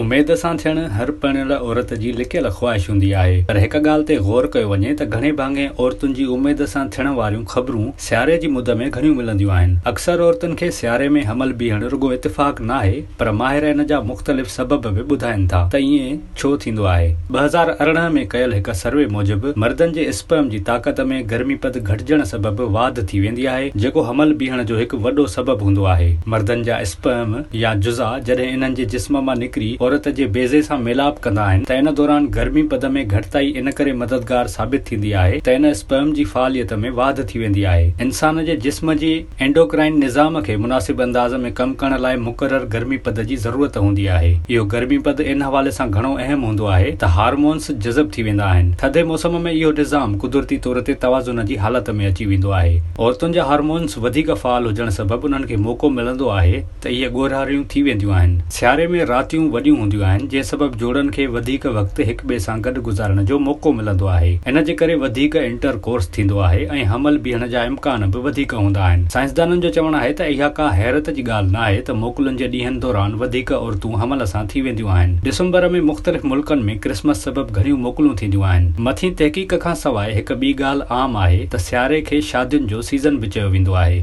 اميد سان ٿيڻ هر پرڻيل عورت جي لڪيل خواهش هوندي آهي پر هڪ ڳالهه تي غور ڪيو وڃي ته گهڻي ڀاڱي عورتن جي اميد سان ٿيڻ واريون خبرون سياري جي مد ۾ گهڻيون ملنديون آهن. اڪثر عورتن کي سياري ۾ حمل بيهڻ رڳو اتفاق ناهي پر ماهر ان جا مختلف سبب به ٻڌائين ٿا ته ائين ڇو ٿيندو آهي. 2018 ۾ ڪيل هڪ سروي موجب مردن جي اسپرم جي طاقت ۾ گرمي پد گهٽجڻ سبب واڌ ٿي ويندي آهي جيڪو حمل بيهڻ جو هڪ وڏو سبب هوندو آهي. مردن جا اسپرم يا جزا جڏهن انهن جي جسم مان نڪري عورت جي بيضي سان ميلاپ ڪندا آهن ته ان دوران گرمي پد ۾ گهٽتائي ان ڪري مددگار ثابت ٿيندي آهي ته ان اسپرم جي فعاليت ۾ واڌ ٿي ويندي آهي. انسان جي جسم جي اينڊوڪرائن نظام کي مناسب انداز ۾ ڪم ڪرڻ لاء مقرر گرمي پد جي ضرورت هوندي آهي. اهو گرمي پد ان حوالي سان گهڻو اهم هوندو آهي ته هارمونز جذب ٿي ويندا آهن. ٿڌي موسم ۾ اهو نظام قدرتي طور تي توازن جي حالت ۾ اچي ويندو آهي. عورتن جا هارمونز وڌيڪ فعال هجڻ سبب انهن کي موقعو ملندو آهي ته اهي ڳورهاريون ٿي وينديون آهن. سياري ۾ راتيون وڏيون هونديون آهن جنهن سبب جوڙن کي وڌيڪ وقت هڪ ٻئي سان گڏ گذارڻ جو موقعو ملندو آهي. ان جي ڪري وڌيڪ انٽر ڪورس ٿيندو آهي ۽ حمل بيهڻ جا امڪان به وڌيڪ هوندا آهن. سائنسدانن جو چوڻ آهي ته اها ڪا حيرت جي ڳالهه ناهي ته موڪلن جي ڏينهن دوران وڌيڪ عورتون حمل سان ٿي وينديون آهن. ڊسمبر ۾ مختلف ملڪن ۾ ڪرسمس سبب گهڻيون موڪلون ٿينديون آهن. مٿين تحقيق کان سواء هڪ ٻي ڳالهه عام آهي ته سياري کي شادين جو سيزن به چيو ويندو آهي.